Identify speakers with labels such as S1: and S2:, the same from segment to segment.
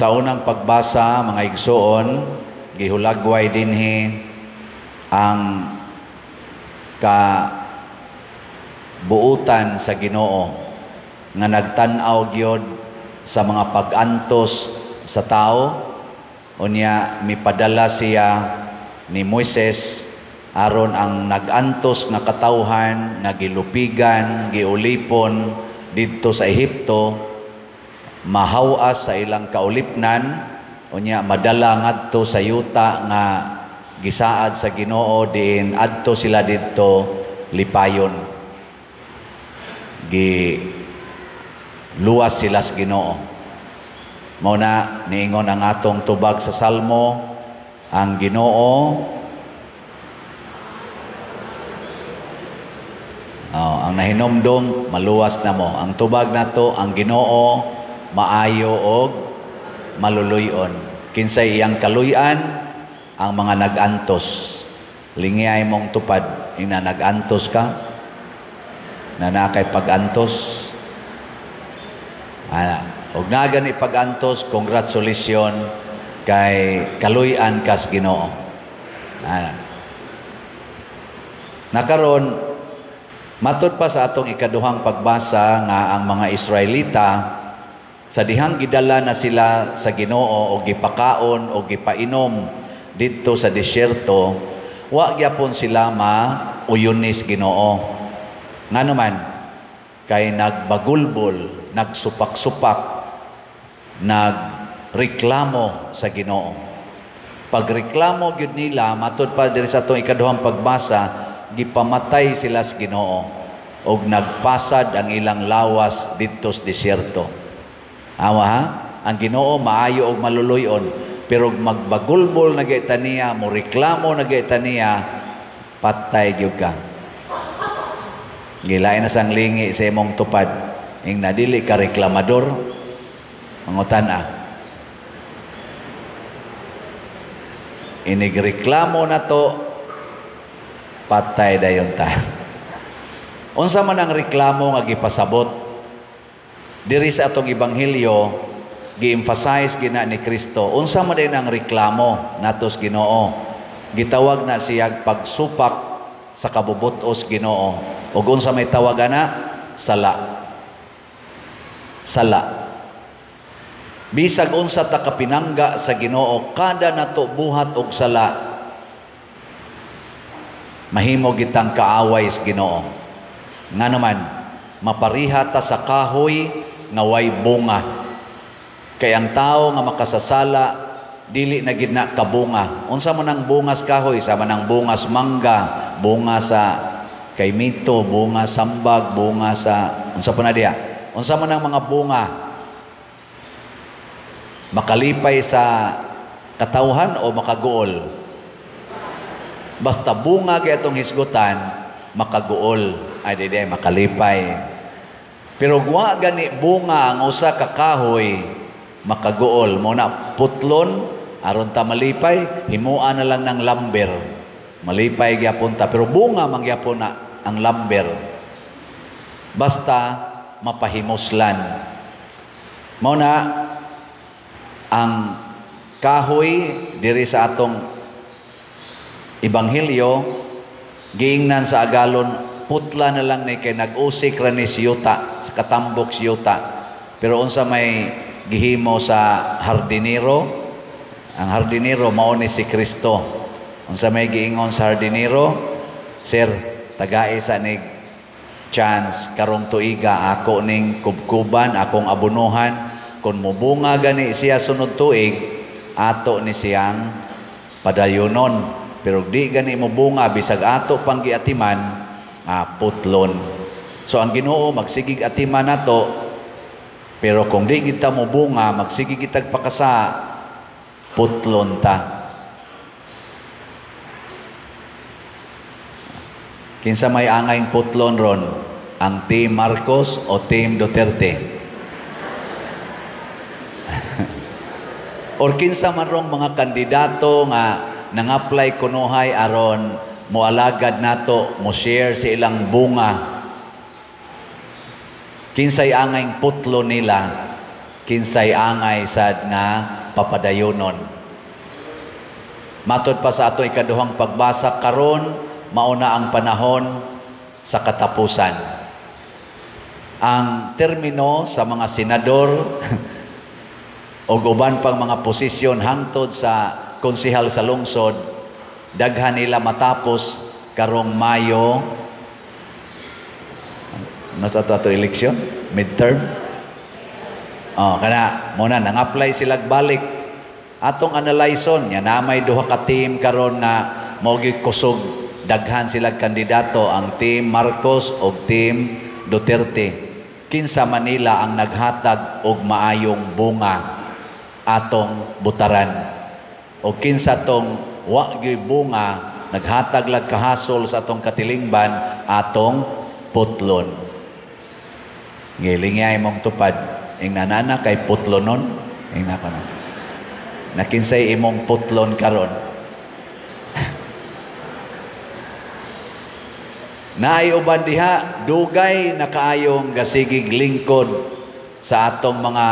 S1: Sa unang pagbasa, mga igsoon, gihulagway dinhi ang kabuutan sa Ginoo nga nagtan-aw gyud sa mga pag-antos sa tao. Unya mipadala siya ni Moises aron ang nag-antos nga katawhan nga gilupigan, giulipon didto sa Ehipto, mahawas sa ilang kaulipnan, unya madala ngadto sa yuta nga gisaad sa Ginoo, diin adto sila didto lipayon. Gi luwas sila sa Ginoo. Mao na niingon ang atong tubag sa Salmo, ang Ginoo, oh, ang nahinomdom maluwas na mo. Ang tubag nato, ang Ginoo maayo og maluluy-on. Kinsay iyang kaluy-an? Ang mga nag-antos. Lingiyay mong tupad, ina nag-antos ka, na nakay pag-antos. Ana, og nagan ipag-antos, congratulations kay kaluy-an kas Ginoo. Ana. Nakaron matud pa sa atong ikaduhang pagbasa nga ang mga Israelita sa dihang gidala na sila sa Ginoo og gipakaon og gipainom didto sa disyerto, wa gyapon sila mauyunis Ginoo. Ngano man, kay nagbagulbol, nagsupak-supak, nagreklamo sa Ginoo. Pagreklamo gyud nila, matud pa diri sa atong ikaduhang pagbasa, gipamatay sila sa Ginoo og nagpasad ang ilang lawas didto sa disyerto. Awa ha? Ang Ginoo maayo og maluluy-on, pero magbagulbol na gyud niya, mo reklamo na gyud niya, patay gyud ka. Gilain na sang lingi sa imong tupad. Ing nadili ka reklamador, mangutan ah. Inigreklamo na to, patay dayon ta. Unsa man ang reklamo nga gipasabot diri sa atong ebanghelyo, gi-emphasize gina ni Kristo. Unsa man din ang reklamo natos Ginoo? Gitawag na siyag pagsupak sa kabubutos Ginoo. Ug unsa may tawag ana? Sala. Sala. Bisag unsa ta kapinangga sa Ginoo, kada nato buhat og sala, mahimo gitang kaaway sa Ginoo. Ngano man, mapariha ta sa kahoy nga way bunga. Kay ang tao nga makasasala dili na gid na kabunga. Unsa man ang bungas kahoy? Sama nang bungas mangga, bunga sa kaymito, bunga sambag, bunga sa unsa pa na diha? Unsa man ang mga bunga? Makalipay sa katawhan o makaguol? Basta bunga kay atong hisgutan, makaguol. Ay di di makalipay. Pero wa gani bunga ang usa ka kahoy, makaguol. Mo na putlon aron ta malipay, himuan na lang ng lumber. Malipay gyapon ta, pero bunga man gyapon na ang lumber. Basta mapahimuslan. Mao na ang kahoy diri sa atong ebanghelyo, giingnan sa agalon, putla na lang ni kay nag-usik ra ni siyuta, sa katambok siyuta. Pero unsa may gihimo sa hardinero? Ang hardinero mao ni si Kristo. Unsa may giingon sa hardinero? Sir, tagae sa nig chance karong tuiga, ako ning kubkuban, akong abunuhan. Kung mubunga gani siya sunod tuig, ato ni siyang padayonon. Pero di gani mubunga bisag ato pang giatiman, putlon. So ang Ginoo magsigig atiman nato, pero kung di kita mubunga, magsigig kitag pakasa, putlon ta. Kinsa may angayng putlon ron? Ang Team Marcos o Team Duterte? Or kinsa man rong mga kandidato nga nang-apply kunuhay aron moalagad nato, mo share sa ilang bunga. Kinsay angayng putlo nila, Kinsay angay sad nga papadayonon. Matod pa sa ato ikaduhang pagbasa karon, mauna ang panahon sa katapusan. Ang termino sa mga senador o uban pang mga posisyon hangtod sa konsehal sa lungsod, daghan nila matapos karong Mayo. Nasa ato eleksyon midterm. Oh, kana mo na nang-apply sila balik. Atong analyson nya na may duha ka team karon nga mao gyud kusog, daghan sila kandidato, ang Team Marcos o Team Duterte. Kinsa Manila ang naghatag og maayong bunga, atong butaran, o kinsa tong wa gyud bunga, naghatag lag kahasol sa atong katilingban, atong putlon. Ngilingay mong tupad ing nanana kay putlonon ing nako na. Nakinsay imong putlon karon? Naay uban diha dugay na kaayong gasigig lingkod sa atong mga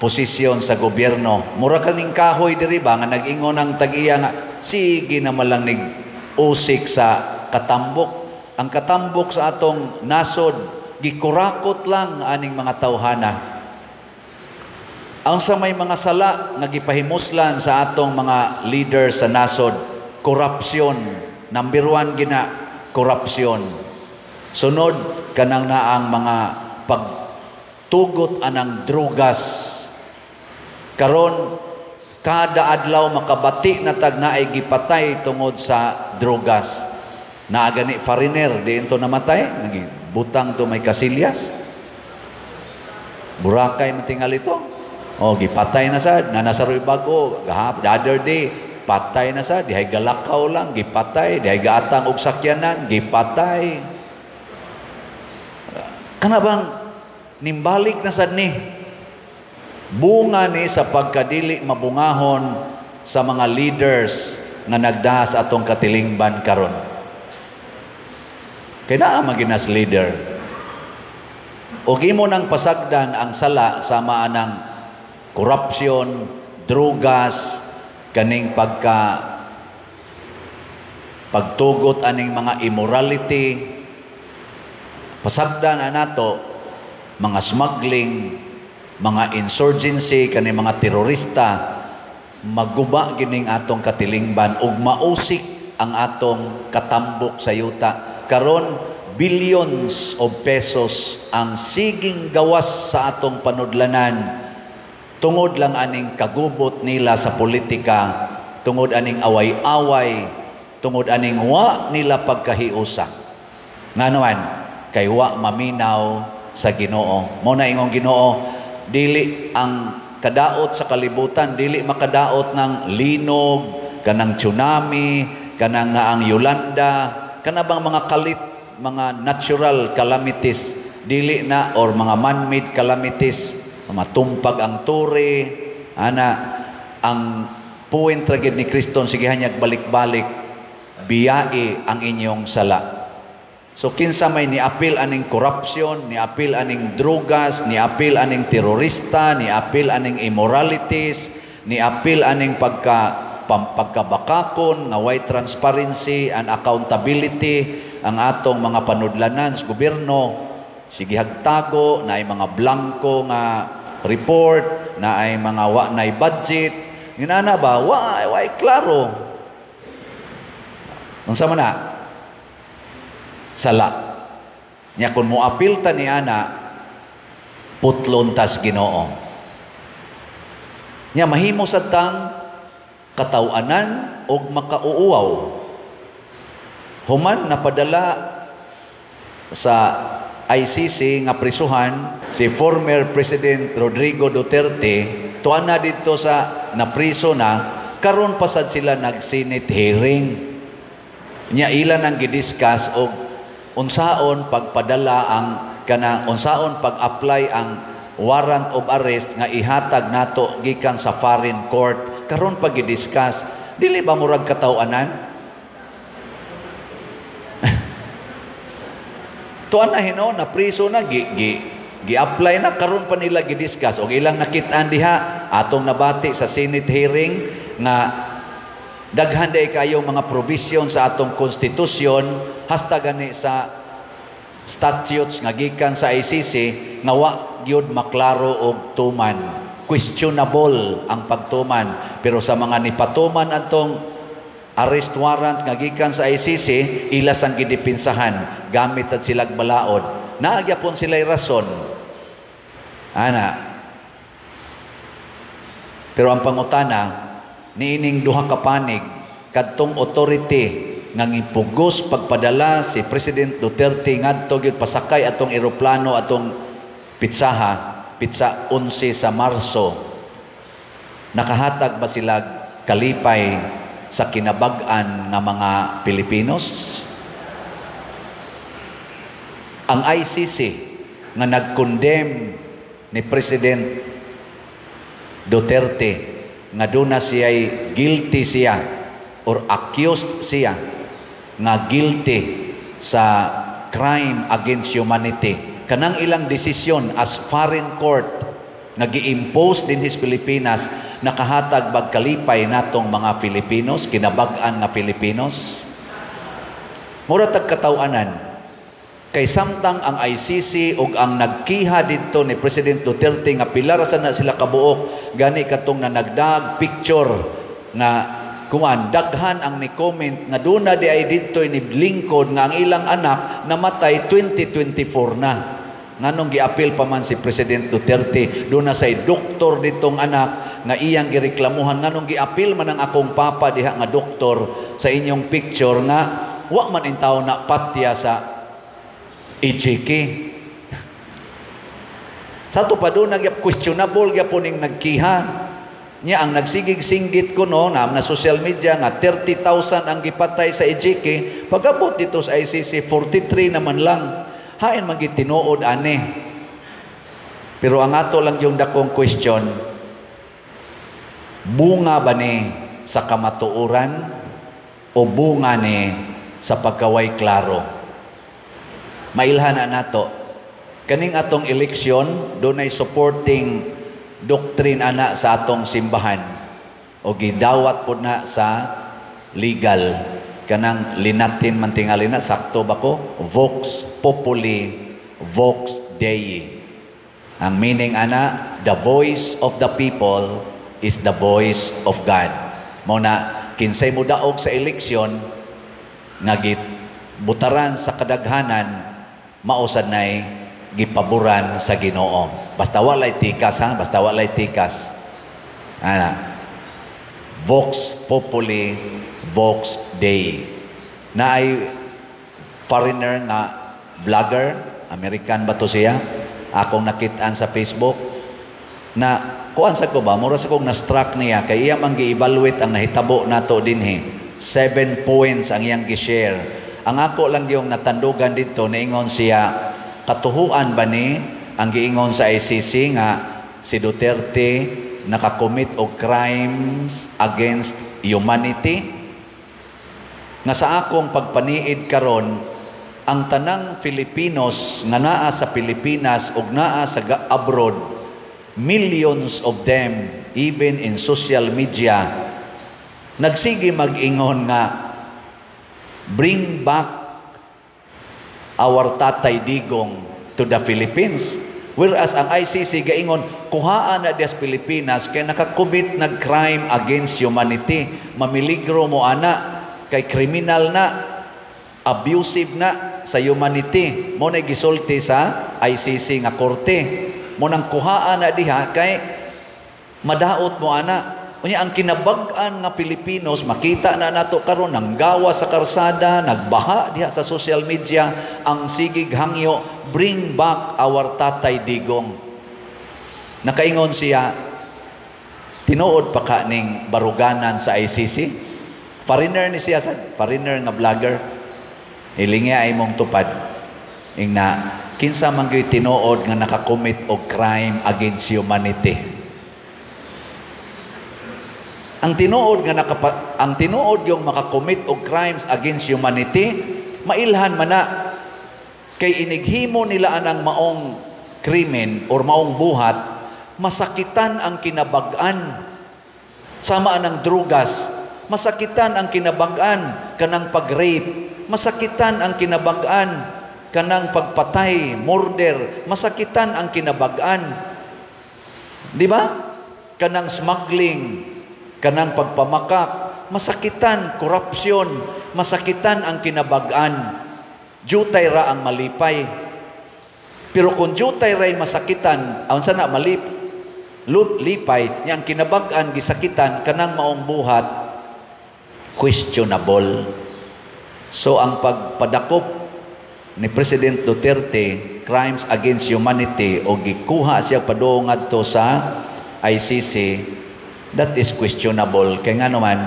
S1: posisyon sa gobyerno. Mura kaning kahoy diri ba nga nag-ingon ang tag-iya nga sige na malang nig usik sa katambok. Ang katambok sa atong nasod gikurakot lang aning mga tawhana. Ang sa may mga sala nga gipahimuslan sa atong mga leader sa nasod, korupsyon, number 1 gina korupsyon. Sunod kanang naang mga pagtugot anang drugas. Karon kada adlaw makabati na tag naay gipatay tungod sa drugas. Naa gani foreigner diinto namatay, nagibutang to may kasilyas. Burakay man tingali to. Oh, gipatay na sad, na nasa roy bago, the other day, patay na sad, dihay galakaw lang, gipatay, dihay gaatang og sakyanan, gipatay. Kana bang nimbalik na sad ni? Bunga ni sa pagkadili mabungahon sa mga leaders nga nagdahas atong katilingban karon. Kay naa maginas leader. Og imo nang pasagdan ang sala sama anang korupsyon, drugas, kaning pagtugot aning mga immorality, pasagdan anato mga smuggling, mga insurgency, kaning mga terorista, maguba gining atong katilingban ug mausik ang atong katambok sa yuta. Karon billions of pesos ang siging gawas sa atong panudlanan tungod lang aning kagubot nila sa politika, tungod aning away-away, tungod aning wa nila pagkahiusa. Nganuan, kay wa maminaw sa Ginoo. Mao na ingong Ginoo, dili ang kadaot sa kalibutan, dili makadaot ng linog, kanang tsunami, kanang naang Yolanda, kanabang mga kalit, mga natural calamities, dili na, or mga man-made calamities, matumpag ang tore, ana, ang point ra gid ni Kristo, sige hanyag balik-balik, biyai ang inyong sala. So kinsa may niapil aning corruption, niapil aning drugas, niapil aning terorista, niapil aning immoralities, niapil aning pagkabakakon, nga way transparency and accountability ang atong mga panudlanan sa gobyerno, sige hagtago, na ay mga blanco nga report, na ay mga wa nay budget, nginana ba, wa way klaro. Unsa man na? Sala. Nya kun moapil ta ni ana, putlon tas Ginoo. Nya mahimo sad tang kataw-anan og makauuaw. Human napadala sa ICC nga prisuhan si former President Rodrigo Duterte, tuan na didto sa napriso na, karon pa sad sila nag-Senate hearing. Nya ilan ang gidiscuss og unsaon pagpadala ang kana, unsaon pag-apply ang warrant of arrest nga ihatag nato gikan sa foreign court. Karon pag gidiscuss, dili ba murag kataw-anan? Tuan na hino, na priso na, gi, gi, Gi-apply na, karon pa nila gidiscuss og ilang nakit-an diha, atong nabati sa Senate hearing nga daghan diay kayo mga provision sa atong konstitusyon hasta gani sa statutes nga gikan sa ICC nga wa gyud maklaro og tuman, questionable ang pagtuman. Pero sa mga nipatuman atong arrest warrant nga gikan sa ICC, ila sang gidipinsahan gamit sa silag balaod, naa gyapon sila'y rason ana. Pero ang pangutana, niining duha ka panig, kadtong authority nga gipugos pagpadala si President Duterte ngadto gyud pasakay atong eroplano atong pitsaha, pitsa 11 sa Marso, nakahatag ba sila kalipay sa kinabag-an nga mga Pilipinos? Ang ICC nga nag-condemn ni President Duterte nga duna siya'y guilty siya or accused siya nga guilty sa crime against humanity, kanang ilang desisyon as foreign court nga gi-impose dinhi sa Pilipinas, nakahatag bag kalipay natong mga Filipinos, kinabag-an nga Filipinos? Mura tag kataw-anan. Kay samtang ang ICC ug ang nagkiha didto ni President Duterte nga pila ra na sila kabuok, gani katong nanagdag picture nga kuan, daghan ang ni comment nga duna di ay didto ni lingkod nga ang ilang anak namatay 2024 na. Nganong giapil pa man si President Duterte? Duna say doktor ditong anak nga iyang gireklamuhan, nganong giapil man ang akong papa diha nga doktor sa inyong picture nga wa man intaw na patya sa EJK? Sa ato pa doon, nagyap questionable gyapon ning nagkiha niya. Ang nagsigig singgit ko no na na social media nga 30,000 ang gipatay sa EJK, pagabot dito sa ICC, 43 naman lang. Hain man tinuod ani? Pero ang ato lang yung dakong question, bunga ba ni sa kamatuoran o bunga ni sa pagkaway klaro? Mailhan na nato kaning atong eleksyon, dunay supporting doctrine ana sa atong simbahan o gidawat pod na sa legal, kanang linatin man tingali na, sakto ba ko? Vox populi, vox Dei. Ang meaning ana, the voice of the people is the voice of God. Mao na kinsay modaog sa eleksyon nga butaran sa kadaghanan, mao sad nay gipaboran sa Ginoo. Basta walay tikas ha, basta walay tikas. Ana. Vox populi, vox Dei. Na ay foreigner nga vlogger, American ba to siya? Akong nakitaan sa Facebook na kuan sa ko ba, mura sa kong na-struck niya kay iya man gi-evaluate ang nahitabo nato dinhi. 7 points ang iyang gi-share. Ang ako lang yung natandugan dito, niingon siya, katuhuan ba ni ang giingon sa ICC nga si Duterte nakakommit og crimes against humanity? Nga sa akong pagpaniid karon, ang tanang Filipinos nga naa sa Pilipinas ug naa sa abroad, millions of them, even in social media, nagsige mag-ingon nga "Bring back our Tatay Digong to the Philippines." Whereas ang ICC gaingon, kuhaan na dias Pilipinas kay nakakommit nag crime against humanity. Mamiligro mo ana kay kriminal na, abusive na sa humanity. Mao na gisulti sa ICC nga korte. Mao nang kuhaan na diha kay madaot mo ana. Unya ang kinabag-an nga Filipinos, makita na nato karon nang gawa sa karsada, nagbaha diha sa social media ang sigig hangyo, "Bring back our Tatay Digong." Nakaingon siya, tinuod pa ka ning baruganan sa ICC? Foreigner ni siya sa foreigner nga vlogger. Ilingi ay mong tupad. Ingna, kinsa man gyud tinuod nga nakakommit og crime against humanity? Ang tinuod yung makakommit og crimes against humanity, mailhan man na kay inighimo nila anang maong krimen or maong buhat, masakitan ang kinabag-an. Sama ang drugas, masakitan ang kinabag-an. Kanang pag-rape, masakitan ang kinabag-an. Kanang pagpatay, murder, masakitan ang kinabag-an. Di ba? Kanang smuggling, kanang pagpamakak, masakitan, korupsyon, masakitan ang kinabag-an. Jutay ra ang malipay. Pero kung jutay ra'y masakitan, unsa na lipay, nya ang kinabag-an gisakitan, kanang maong buhat questionable. So ang pagpadakop ni President Duterte, crimes against humanity, o gikuha siya padung ngadto sa ICC, that is questionable. Kay nga naman,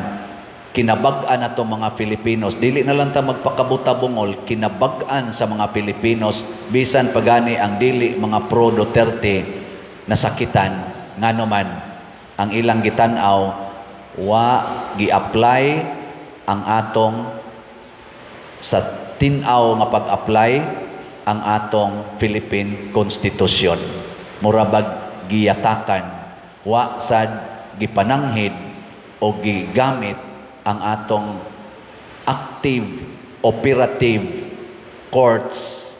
S1: kinabag-an na mga Filipinos, dili na lang ta magpakabuta-bungol, kinabag-an sa mga Filipinos, bisan pagani ang dili mga pro Duterte, nasakitan. Ngano man, ang ilang gitan-aw, wa gi-apply ang atong sa tin-aw nga pag-apply ang atong Philippine Constitution. Mura bag giyatakan, wa sad gipananghid o gigamit ang atong active operative courts,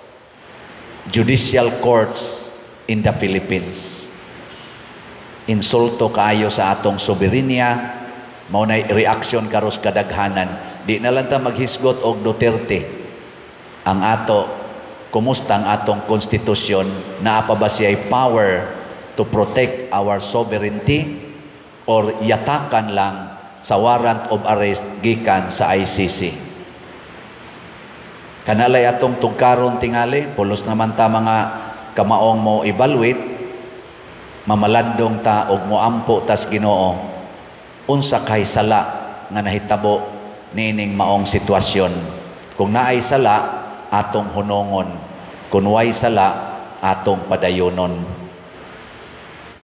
S1: judicial courts in the Philippines. Insulto kaayo sa atong soberenya, mao nay reaction karos kadaghanan. Di na lang ta maghisgot og Duterte. Ang ato, kumusta ang atong konstitusyon? Naa pa ba siya'y power to protect our sovereignty or yatakan lang sa warrant of arrest gikan sa ICC? Kanalay atong tugkaron tingali, pulos naman ta mga kamaong mo evaluate, mamalandong ta og moampo tas Ginoo, unsa kay sala nga nahitabo niining maong sitwasyon? Kung naay sala, atong hunongon. Kung way sala, atong padayonon.